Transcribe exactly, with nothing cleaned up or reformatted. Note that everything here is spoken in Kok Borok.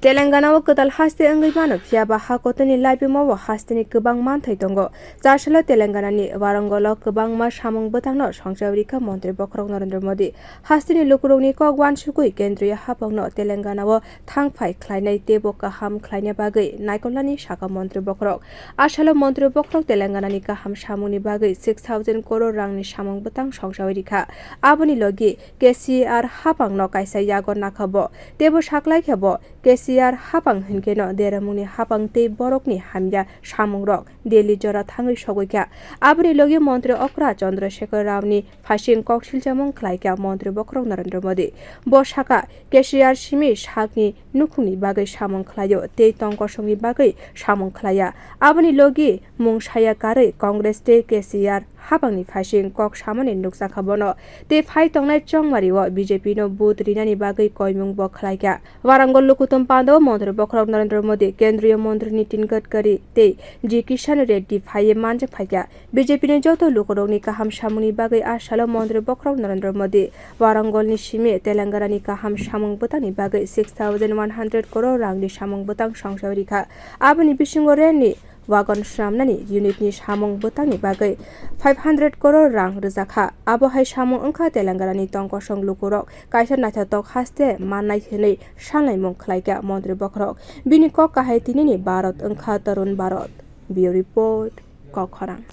Telangana o kwtal haste wngwi mano, phiya ba ha kotorni laibima o hasteni kwbang manthai tongo. Char salo Telangana ni Warangal o kwbangma samung bwtangno songchawi rikha Montri Bokhorok Narendra Modi. Hasteni lukurokni kok uansugwi kendriya haphangno Telangana o thangphai khlainai teibo kaham khlaina bagwi naikolnani sakha Montri Bokhorok. A salo Montri Bokhorok Telangana ni kaham samungni bagwi six thousand crore rangni samung bwtang songchawi rikha. Aboni logi K C R haphangno kaisa yago nakha bo. Teibo saklaikha bo, K C R haphang hinkheno deramungni haphang tei borokni hamya samungrok Delhi jora thangwi sogwi kha. Aboni logi Montri Okra Chandrasekhar Raoni phaising kok silchamung khlaikha Montri Bokhorok Narendra Modi. Bo sakha, K C R simi sakni nukhungni bagwi samung khlaio tei tongkosongni bagwi samung khlaiya. Aboni logi mung saya karwi Congress tei K C R haphangni phaising kok samani nukjakha bono. Tei phai tongnai chongmario B J P no vote rinani bagwi koimung bo khlaikha. Warangal lukutum pandao Montri Bokhorok Narendra Modi, Kendriya Montri Nitin Gadkari tei G Kishan Reddy phaiwi manjak phaikha. B J P ni joto lukurokni kaham samungni bagwi a salo Montri Bokhorok Narendra Modi Warangalni simi Telangana ni kaham samung bwtangni bagwi six thousand one hundred crore rangni samung bwtang songchawi rikha. Aboni bisingo rail ni wagon swnamnani unit ni samung bwtangni bagwi five hundred crore rang rwjakha. Abo hai samung wngkha Telangana ni tongkosong lukurok kaisa naithotok haste mannai hwnwi sanlaimung khlaikha Montri Bokhorok. Bini kok kahai tinini Bharat wngkha Tarun Bharat. Bureau Report, Kokkhorang.